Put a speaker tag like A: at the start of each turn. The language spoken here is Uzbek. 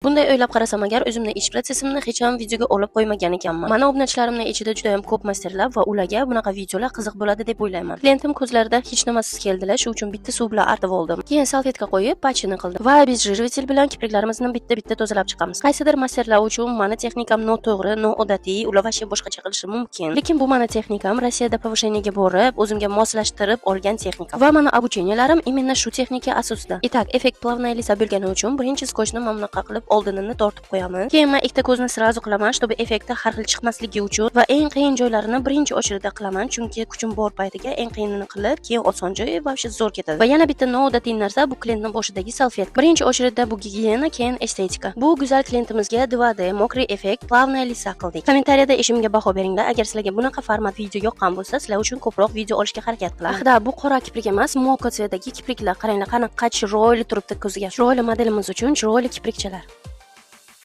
A: Bunday o'ylab qarasam agar, o'zimni ish protsessimni hech ham videoga olib qo'ymagan ekanman. Mani obunachilarimni ichida juda ham ko'p masterlar va ularga bunaqa videolar qiziq bo'ladi deb o'ylayman. Klientim ko'zlarida hech nimasiz keldilar, shu uchun bitta suv bilan artib oldim. Keyin salfetka qo'yib патчи ni qildim va обезжириватель bilan kipriklarimizni bitta-bitta tozalab chiqamiz. Qaysidir masterlar uchun mani texnikam noto'g'ri, noodatiy, ular вообще boshqacha qilishi mumkin. Lekin bu mani texnikam, Rossiyada повышение ga borib, o'zimga moslashtirib olgan texnikam. Va mani обучения larim именно shu texnika asosida. Итак, effekt плавная лиса bo'lgani uchun birinchi skochni mana bunaqa qilib oldinini tortib qo'yamiz. Keyin men ikkita ko'zni сразу qilaman, чтобы effekti har xil chiqmasligi uchun va eng qiyin joylarini birinchi очередь da qilaman, chunki kuchim bor paytiga eng qiyinini qilib, keyin oson joyi вообще zo'r ketadi. Va yana bitta noodatiy narsa, bu klientning boshidagi salfetka. Birinchi очередь da bu gigiyena, keyin estetika. Bu go'zal klientimizga 2D мокрый effekt плавная лиса qildik. Kommentariyada ishimga baho beringlar. Agar sizlarga bunaqa format video yoqqan bo'lsa, sizlar uchun ko'proq video olishga harakat qilaman. Ahda, bu qora kiprik emas, moka цвет dagi kipriklar. Qaranglar, qanaqa chiroyli turibdi ko'zga. Chiroyli modelimiz uchun chiroyli kiprikchalar.